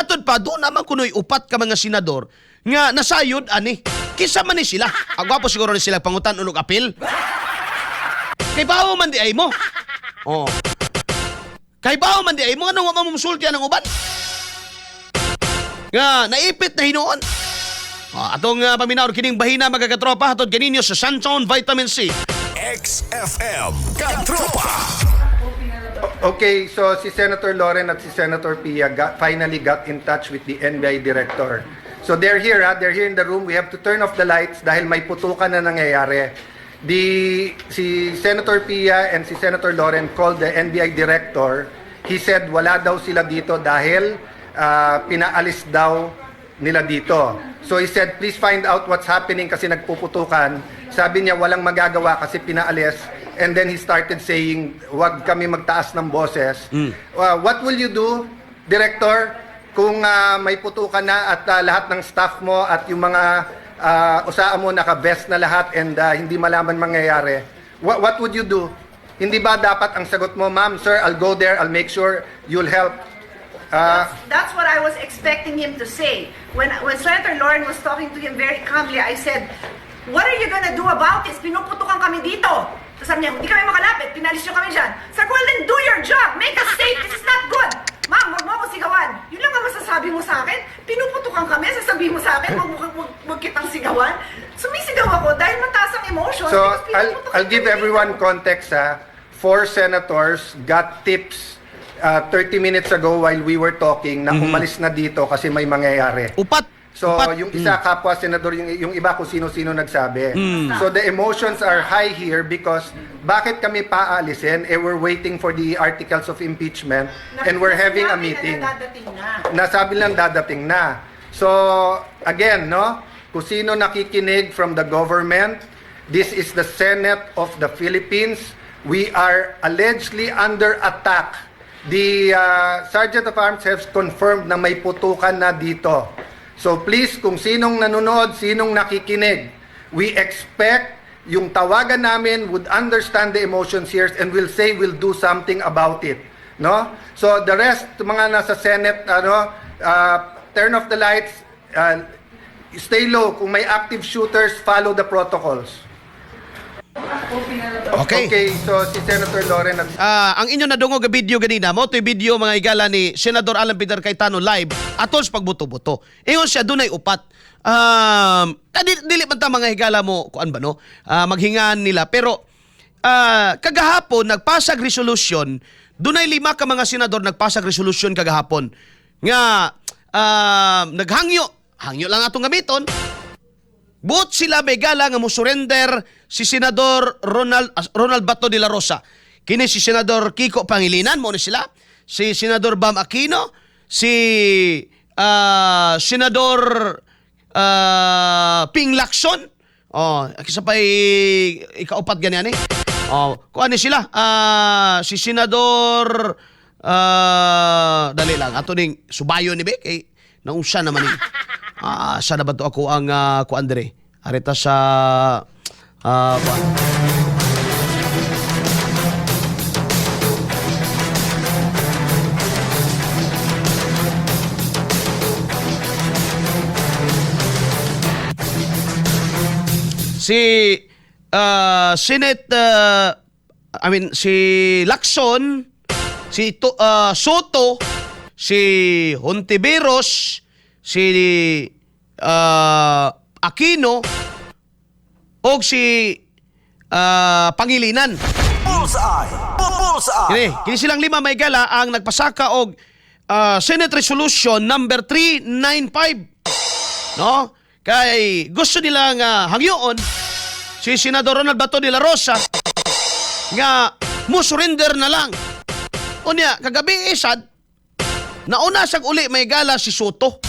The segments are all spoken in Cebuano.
Matod pa doon naman kunoy upat ka mga senador nga nasayod ani. Kinsa man ni sila? Agwapo siguro ni sila pangutan og apil. Kay bawo man di ay mo. Oh. Kay bawo man di ay mo, nganong wa man mo musulti ang uban? Nga naipit na hinuon. Oh, atong paminaw kining bahina, mga katropa, hatod kaninyo sa Santon Vitamin C. XFM Katropa. Okay, so si Senator Loren at si Senator Pia finally got in touch with the NBI director. So they're here, ha? They're here in the room. We have to turn off the lights dahil may putukan na nangyayari. Si Senator Pia and si Senator Loren called the NBI director. He said wala daw sila dito dahil pinaalis daw nila dito. So he said, "Please find out what's happening kasi nagpuputukan." Sabi niya walang magagawa kasi pinaalis. And then he started saying, "Wag kami magtaas ng boses." What will you do, Director, kung may putukan na at lahat ng staff mo at yung mga OSAA mo naka-vest na lahat and hindi malaman mangyayari? What would you do? Hindi ba dapat ang sagot mo, "Ma'am, sir, I'll go there, I'll make sure you'll help"? That's what I was expecting him to say. When Senator Loren was talking to him very calmly, I said, "What are you gonna do about this? Pinuputukan kami dito." Tapos sabi niya, "Hindi kami makalapit, pinalis niyo kami dyan." Sabi ko, "Well then do your job! Make us safe! This is not good! Ma'am, wag mo ako sigawan. Yun lang ang masasabi mo sa akin? Pinuputukan kami, sasabihin mo sa akin, wag kitang sigawan?" Sumisigaw ako dahil mataas ang emotion So, because pinuputukan I'll give kami dito. Everyone context, ha. Four senators got tips 30 minutes ago while we were talking na umalis na dito kasi may mangyayari. Upat. So, Upat. yung isa kapwa senador, yung iba kung sino-sino nagsabi. So, the emotions are high here because bakit kami paalisin? Eh, we're waiting for the articles of impeachment and we're having a Sinabi na meeting. Dadating na. Nasabi lang dadating na. So, again, no? Kung sino nakikinig from the government, this is the Senate of the Philippines. We are allegedly under attack. The Sergeant of Arms has confirmed na may putukan na dito. So please, kung sinong nanonood, sinong nakikinig, we expect yung tawagan namin would understand the emotions here and will say we'll do something about it. No? So the rest, mga nasa Senate, ano, turn off the lights, stay low. Kung may active shooters, follow the protocols. Okay. Okay, so si Senator Loren at Ah, ang inyo nadungog nga video ganina, mao to'y video, mga higala, ni Senador Alan Peter Cayetano live atol sa pagbuto-buto. Ingon siya dunay upat. Dili man ta, mga higala, mo kuan ba no? Maghingaan nila pero kagahapon nagpasag resolution, dunay lima ka mga senador nagpasag resolution kagahapon nga naghangyo, hangyo lang atong gamiton. Buot sila may gala nga mo surrender si Senador Ronald Bato de la Rosa. Kini si Senador Kiko Pangilinan, mo ni sila. Si Senador Bam Aquino, si Senador Ping Lacson. Oh, kisa pa ikaupat ganyan eh. Oh, kuan ni sila? Si Senador dali lang ato ning subayon ni be kay nausa naman ni. Sa na ba to ako ang kuan dire? Arita sa kuan. Si Senate I mean si Lacson, si Sotto, si Hontiveros, si Aquino og si Pangilinan. Bullseye! Bullseye! Kini silang lima may gala ang nagpasaka og Senate Resolution number 395. No? Kay gusto nila nga hangyoon si Senador Ronald Bato de la Rosa nga mo surrender na lang. Unya, kagabi isad nauna sag uli may gala si Sotto.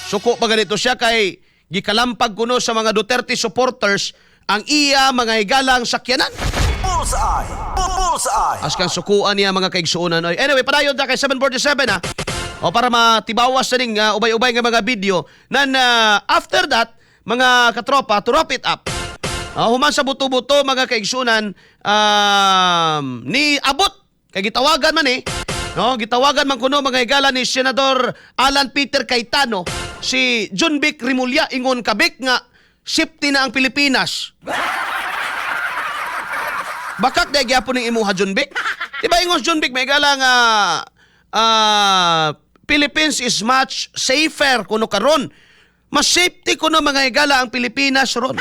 Suko pa ganito siya kay gikalampag kuno sa mga Duterte supporters ang iya mga higalang sakyanan. Bullseye! Bullseye! Askan sukuan niya, mga kaigsuonan. Oy. Anyway, padayon ta kay 747 ha. O para matibawas sa ning ubay-ubay nga mga video. Nan after that, mga katropa, to wrap it up. Human sa buto-buto, mga kaigsunan, ni abot kay gitawagan man eh No, gitawagan man kuno, mga higala, ni Senador Alan Peter Cayetano si Jonvic Remulla, ingon kabik nga safety na ang Pilipinas. Bakak dahil gyapon ning imuha, Jonvic. Di ba ingon si Jonvic, may gala nga Philippines is much safer kuno karon. Mas safety kuno, mga higala, ang Pilipinas ron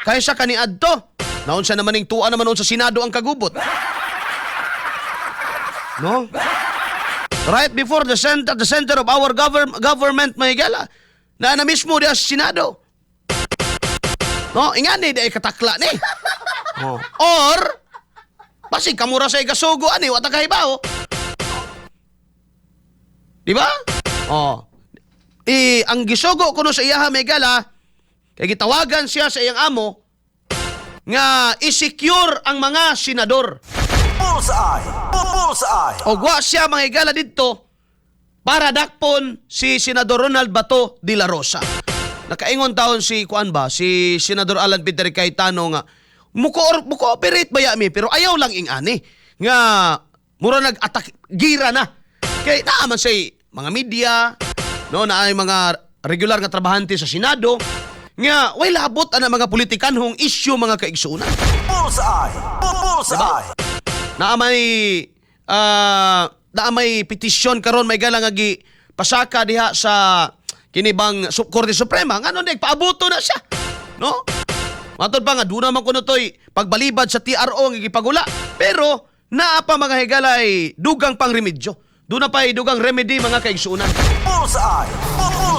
kaysa kaniadto. Naunsa naman ning tuwa naman sa Senado ang kagubot. No? Right before the center of our government, mga higala. Na mismo diya sa Senado. No, ingani di ay katakla ni. Oh. Or basig kamura sa igasugo ani, wa ta kahibaw. Di ba? Oh. Eh, ang gisugo kuno sa iyaha, may gala, kay gitawagan siya sa iyang amo nga i-secure ang mga senador. Bullseye! Bullseye! O wa siya, mga higala, didto para dakpon si Senador Ronald Bato de la Rosa. Nakaingon taon si kuan ba, si Senador Alan Peter Cayetano nga muko-cooperate ba mi, pero ayaw lang ing-ani nga mura nag-attack gira na. Kay naa man say mga media, no, na ay mga regular nga trabahante sa Senado nga way labot ana mga politikanhong issue, mga kaigsuonan. Bullseye! Bullseye! Naa may petisyon karon, may gala nga gi pasaka diha sa kini bang Korte Suprema, ngano di paabuto na siya, no? Matod pa nga duna man kuno toy pagbalibad sa TRO nga gipagula, pero naa pa, mga higalay, dugang pang remedyo, duna pa dugang remedy, mga kaigsuonan. Bullseye!